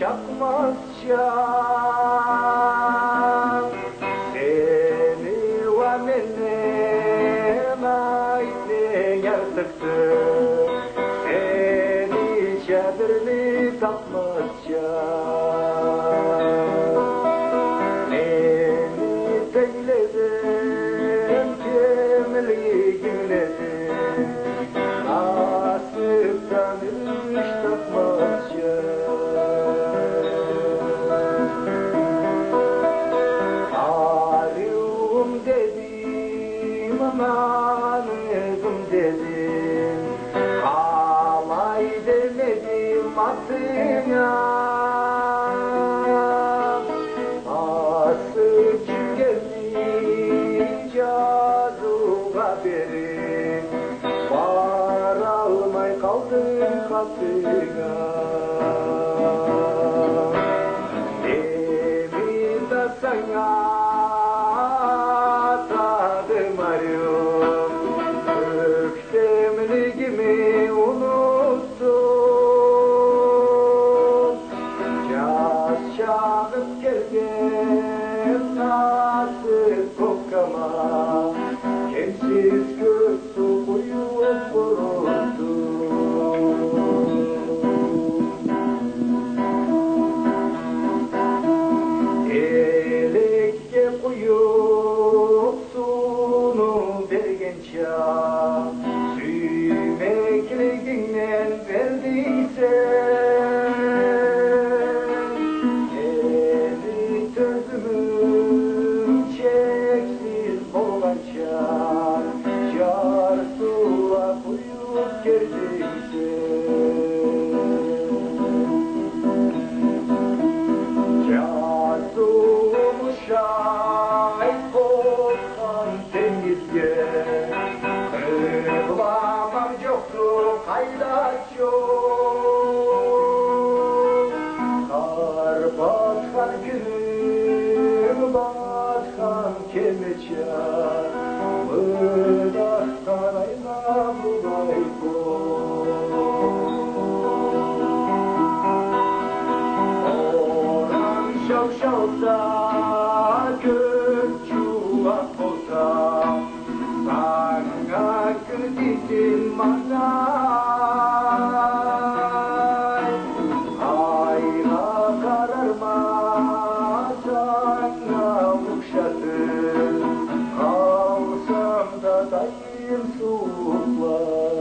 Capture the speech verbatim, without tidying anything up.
Чакъмазча, сени уа менден айтмай артыкъды, сенича бирни тапмазча. Мени тенгледим, кемлигимдедим, насыбдан иш тапмазча. Ариуум дедим, наныгъым дедим, къалай демедим атынга. Асы тюйгенни джазыугъа берип, баралмай къалдым къатынга. Эми да санга атадым, ариуум, ёктемлигими унутдум. Джаз чагъып келген насып коккама кемсиз кёп суу къуюп къурутдум. Элекге къуюп сууну берген чакъ, сюймеклигингден бердинг сен. Мени тёзюмюм чексиз болгъанча, джарсыула къуюп келдинг сен. Джарсыуум ушай къопхан тенгизге, къыбламам джокъду къайда чокъ. Къар батхан кюню батхан кемеча, мыдахдан айна былай кёп. Боран джаушалса, кёк джууакъ болса, санга кирдирдим мангай. Айгъа къарарма санга ушатып, къалсам да дайым сууукъла.